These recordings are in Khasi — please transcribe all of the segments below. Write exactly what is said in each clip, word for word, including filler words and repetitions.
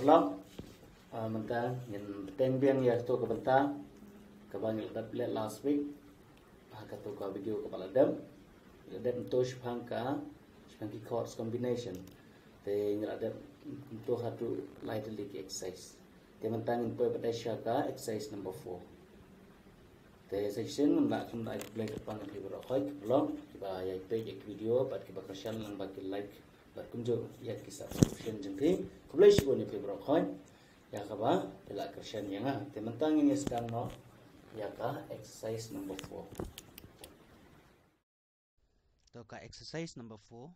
Hello. Ah, mynta ngin bteng biang ïa kato ka bynta kaba ngi la dep leh last week. Ha kato ka video kaba la dep, la dep mynta shaphang ka, shaphang ki chords combination. Te ngi la dep mynta haduh lai tylli ki exercise. Te mynta ngin poi pat sha ka exercise number four. Te sa shisien ngam lah kum da ai khublei kyrpang ïa phi baroh khoit, khublei kiba ïa peit ïa ki video bad kiba kyrshan lang bad ki like bad kumjuh ïa ki subscription jong phi. Khublei shibun ïa phi baroh khoit ïa kaba phi la kyrshan ïa nga. Te mynta ngin ïa sdang noh ïa ka exercise number four. To ka exercise number four,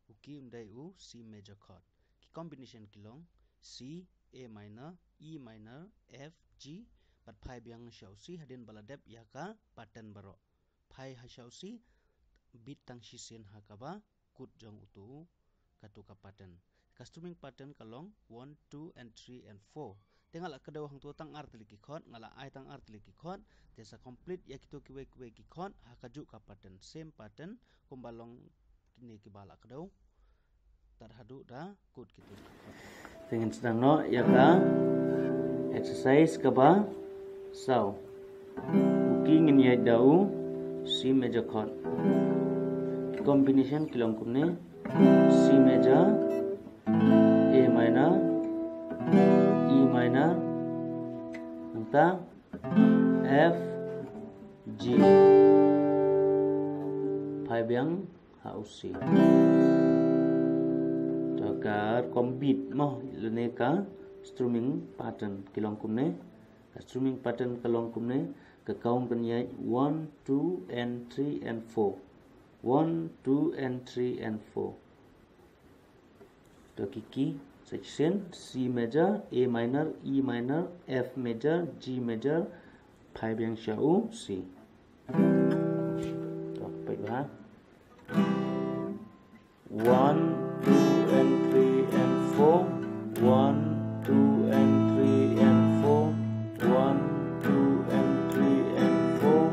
u key um dei u C major chord. Ki combination ki long C, A minor, E minor, F, G, bad phai biang sha u C hadien ba la dep ïa ka pattern baroh. Phai ha sha u C, beat tang shisien ha kaba kut jong uto kato ka pattern. Ka strumming pattern ka long one, two and three and four. Te nga la kdew hangto tang ar tylli ki chord, nga la ai tang ar tylli ki chord. Te sa complete ïa kito kiwei kiwei ki chord ha kajuh ka pattern, same pattern kumba long kine kiba la kdew. Tad haduh da kut kito ki chord. Te ngin sdang noh ïa ka exercise kaba saw. U key ngin ïaid da u C major chord. Ki combination ki long kumne: C major, A minor, E minor, nangta F, G. Phai biang ha u C. To ka rukom beat mo, lane ka strumming pattern ki long kumne. Ka strumming pattern ka long kumne, ka count kan ïaid one, two and three and four. One, two and three and four. To ki key sa shisien: C major, A minor, E minor, F major, G major, phai biang sha u C. To peit bha. One, two and three and four. One, two and three and four. One, two and three and four.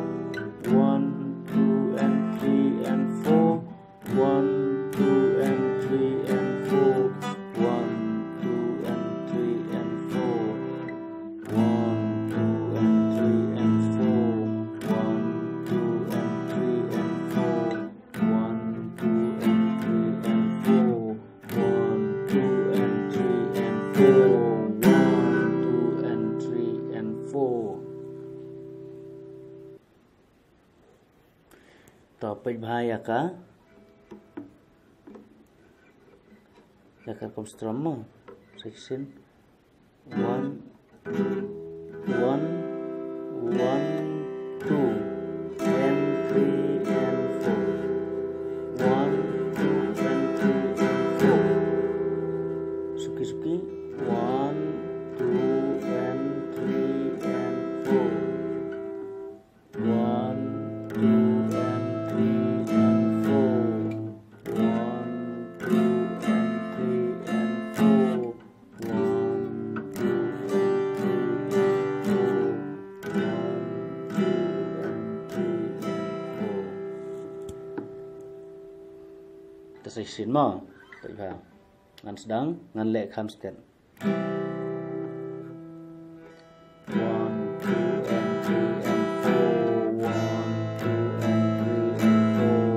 One, two and three and four. One, two and three and four. One, two and three and four. One, two and three and four. One, two and three and four. One, two and three and four. One, two and three and four. One, two and three and four. To peit bha ïa ka, ïa ka rukom strum mo. Sa shisien. One, one, one, two, and three, and four. One, two, and three, and four. Suki, suki. One, two, and three, and four. One, two, and three, and four. One, two, and three, and four. One, two, and three, and four. One, two, and three, and four. Te sa shisien mo. Peit bha. Ngan sdang, ngan leh kham stet. One, two, and three, and four. One, two, and three, and four.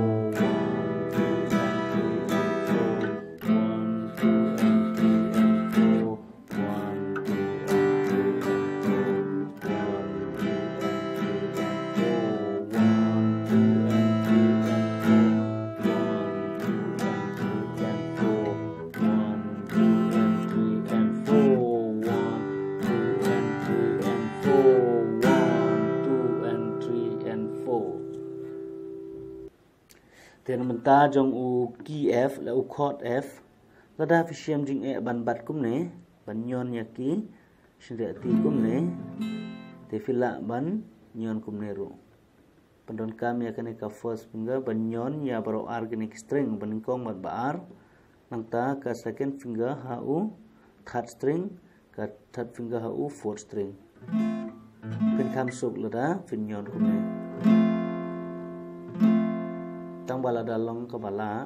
One, two, and three, and four. One, two, and three, and four. One, two, and three, and four. One, two, and three, and four. One, two, and three, and four. One, two, and three, and four. One, two, and three, and four. One, two, and three, and four. Te na mynta jong u key F, la u chord F. Lada phi shem jingeh ban bat kumne, ban ñion ïa ki shynriahti kumne. Te phi lah ban ñion kumne ruh. Pyndonkam ïa kane ka first finger ban ñion ïa baroh ar kine ki string, ba nyngkong bad ba ar. Nangta ka second finger ha u third string, ka third finger ha u fourth string. Phin kham suk lada phin ñion kumne. Tang ba lada long kaba lah,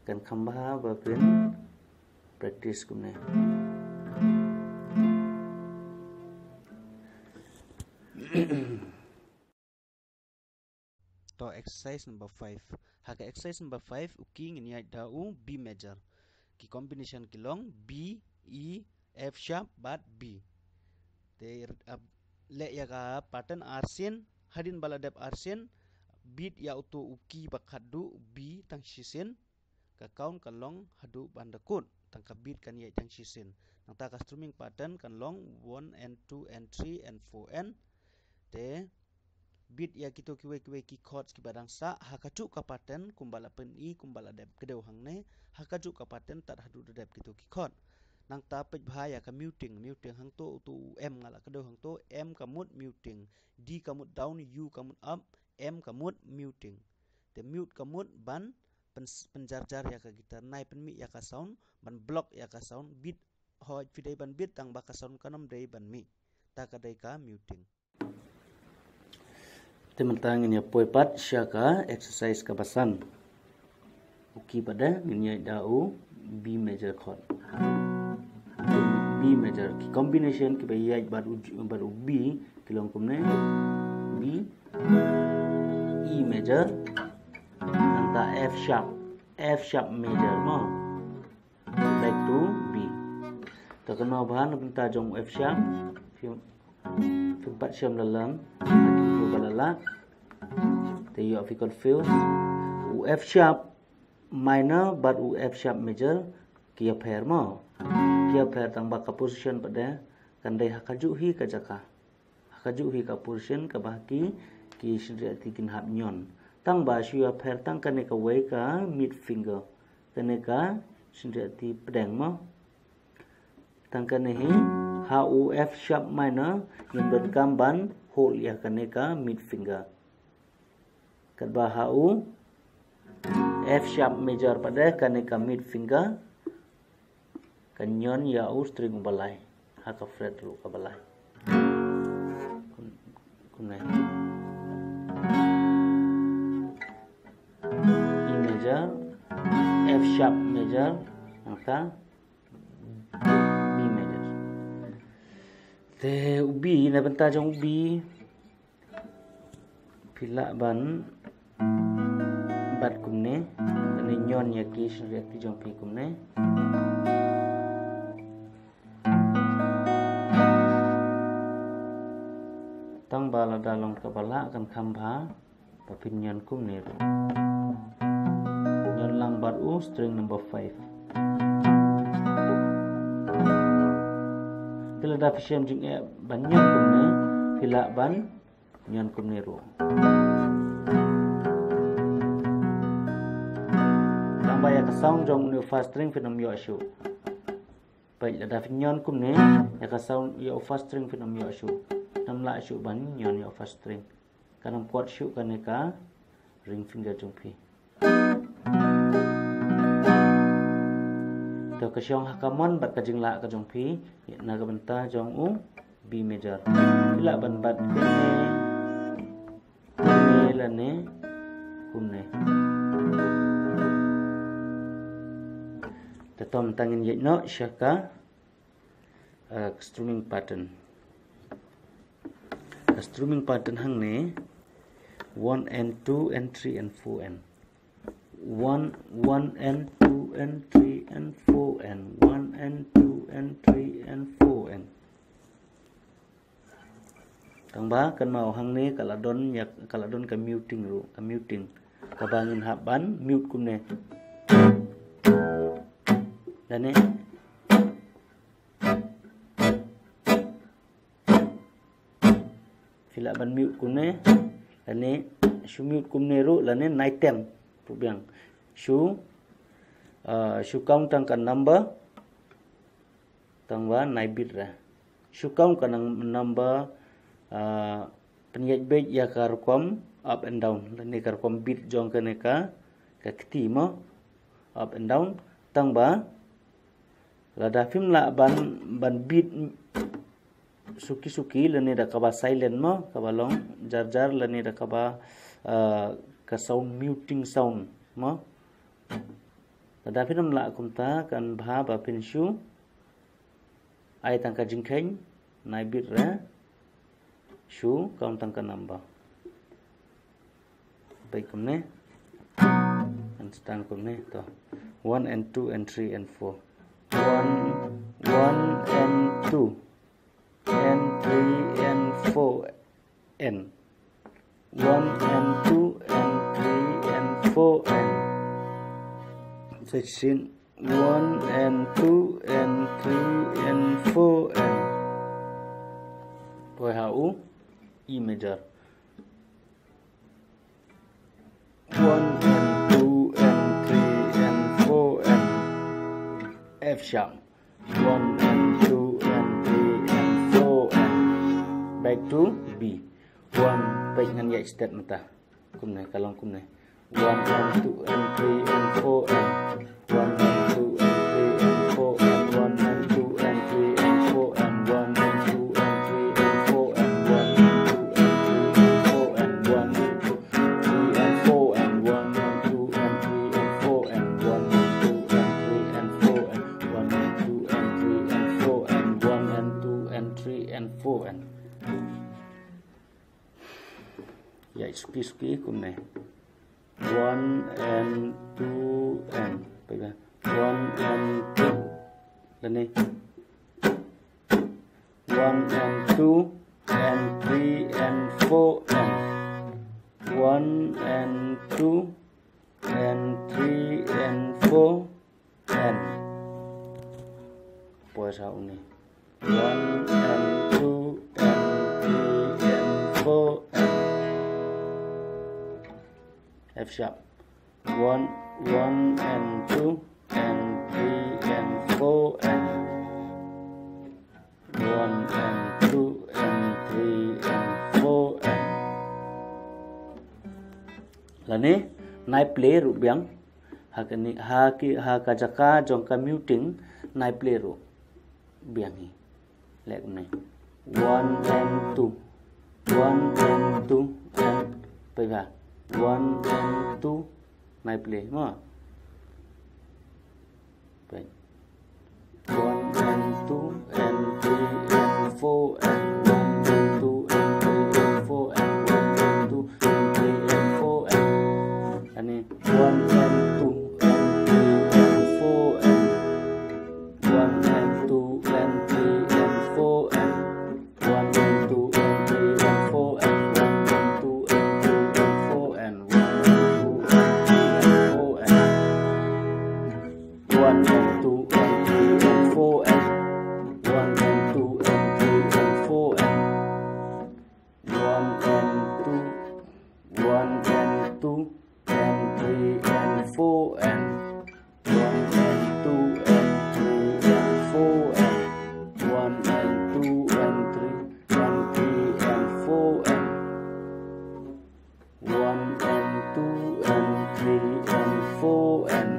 kan kham bha ba phin practice kumne. To exercise number five. Ha ka exercise number five u key ngin ïaid da u B major. Ki combination ki long B, E, F sharp bad B. Te leh ïa ka pattern arsien, hadien ba la dep arsien, beat ïa uto u key ba khatduh, B tang shisien. Ka count kan long haduh ban da kut, tang ka beat kan ïaid tang shisien. Nangta ka strumming pattern kan long one and two and three and four and. Te beat ïa kito kiwei kiwei ki chords kiba dang sah ha kajuh ka pattern kumba la pyni, kumba la dep kdew hangne, ha kajuh ka pattern tad haduh da dep kito ki chord. Nangta peit bha ïa ka muting, muting hangto uto u M nga la kdew hangto, M ka mut muting, D ka mut down, U ka mut up, M ka mut muting. Te mute ka mut ban pyn-, pynjarjar ïa ka guitar, nai pynmih ïa ka sound, ban block ïa ka sound, beat, hooid phi dei ban beat tang ba ka sound kan ym dei ban mih. Ta ka dei ka muting. Te mynta ngin ïa poi pat sha ka exercise kaba san. U key pat de ngin ïaid da u B major chord. B major, ki combination kiba ïaid bad u, bad u B ki long kumne: B, E major, nangta F sharp, F sharp major mo. Back to B. To kynmaw bha na bynta jong F sharp, phim, phim pat shem la lem, ba la lak. Te ïoh phi confuse. U F sharp minor bad u F sharp major ki ïapher mo. Ki ïapher tang ba ka position pat de kan dei ha kajuh hi ka jaka. Ha kajuh hi ka position kaba ki, ki shynriah ti kin hap ñion. Tang ba shu ïapher tang kane kawei ka mid finger. Kane ka shynriah ti pdeng mo. Tang kane hi, ha u F sharp minor ngim donkam ban hold ïa kane ka mid finger. Katba ha u F sharp major pat de kane ka mid finger ka ñion ïa u string uba lai ha ka fret ruh kaba lai. Kum, kumne. E major, F sharp major, nangta B major. Te u B, na bynta jong u B phi lah ban bat kumne, lane ñion ïa ki shynriah ti jong phi kumne. Tang ba lada long kaba lah kan kham bha ba phin ñion kumne ruh. Ñion lang bad u string number five. Te lada phi shem jingeh ban ñion kumne, phi lah ban ñion kumne ruh. Tang ba ïa ka sound jong une u first string phin ym ïoh shuh. Peit lada phi ñion kumne, ïa ka sound ïa u first string phin ym ïoh shuh. Phin ym lah shuh ban ñion ïa u first string. Kan ym kot shuh kane ka ring finger jong phi. To ka shong ha ka mon bad ka jinglah ka jong phi, na ka bynta jong u B major. Phi lah ban bat kumne, kumne lane kumne. Te to mynta ngin ïaid noh sha ka, uh, strumming pattern. Ka strumming pattern hangne, one and two and three and four and. One, one and two and three and four and. One and two and three and four and. Tang ba kynmaw hangne ka la don ïa, ka la don ka muting ruh, ka muting. Kaba ngin hap ban mute kumne. Lane phi lah ban mute kumne, lane shu mute kumne ruh, lane nai tem ruh biang. Shu, uh, shu count tang ka number, tang ba nai beat re. Shu count ka nang number, uh, pynïaid beit ïa ka rukom up and down, lane ka rukom beat jong kane ka, ka kti mo, up and down, tang ba lada phim lah ban, ban beat suki suki lane da kaba silent mo, kaba long jar jar lane da kaba, uh, ka sound muting sound mo. Lada phin ym lah kumta kan bha ba phin shu ai tang ka jingkheiñ, nai beat re. Shu kam tang ka number. Peit kumne. An stang kumne to. One and two and three and four. One, one and two and three and four and one and two and three and four and. Sa shisien one and two and three and four and. Poi ha u E major. One and two and three and four and F sharp. One and two and three and four and back to B. One, peit ngan ïaid stet mynta. Kumne, ka long kumne. One and two and three and four and one and two and three and four and one and two and three and four and one and two and three and four and one and two and three and four and one and two three and four and one and two and three and four and one and two and three and four and one and two and three and four and one and two and three and four and. Ïaid suki suki kumne. One and two and. Peit ba. One and two. Lane. One and two and three and four and. One and two and three and four and. Poi sa uni. One and two and three and four and. F sharp. One, one and two and three and four and. One and two and three and four and. Lane, nai play ruh biang. Ha ka ni, ha ki, ha ka jaka jong ka muting, nai play ruh biang hi. Leh kumne. One and two. One and two and. Peit ba. One and two. Nai play. Mo. Peit. One and two and three and four and one and two and three and four and one and two and three and four and. Ani one and two and three and four and one and two and three and four and one and two and three and four and one and two and three and four and one and two and three and four and. One and two and three and four and one and two and three and four and one and two, one and two and three and four and one and two and three and four and one and two and three and three and four and. One and two and three and four and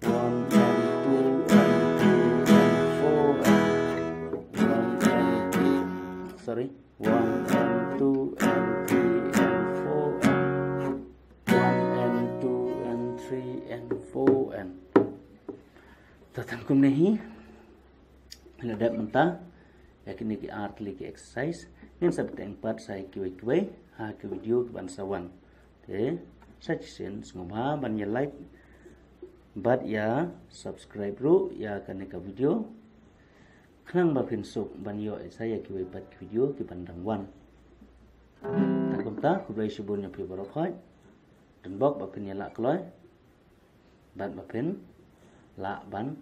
one and two and three and four and one and two. Sorry. One and two and three and four and one and two and three and four and. To tang kumne hi. Ngin ïa dep mynta ïa kine ki ar tylli ki exercise. Ngin sa bteng pat sa ïa kiwei kiwei ha ki video kiban sa wan. Te sa shisien sngewbha ban ïa like bad ïa subscribe ruh ïa kane ka video. Khnang ba phin suk ban ïoh sa ïa kiwei pat ki video kiban dang wan. Tang kumta khublei shibun ïa phi baroh khoit. Don bok ba phin ïa lah kloi. Bad ba phin lah ban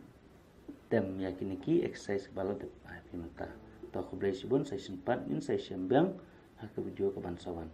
tem ïa kine ki exercise ba la dep ai phi mynta. To khublei shibun sa shisien pat ngin sa ïashem biang ha ka video kaban sa wan.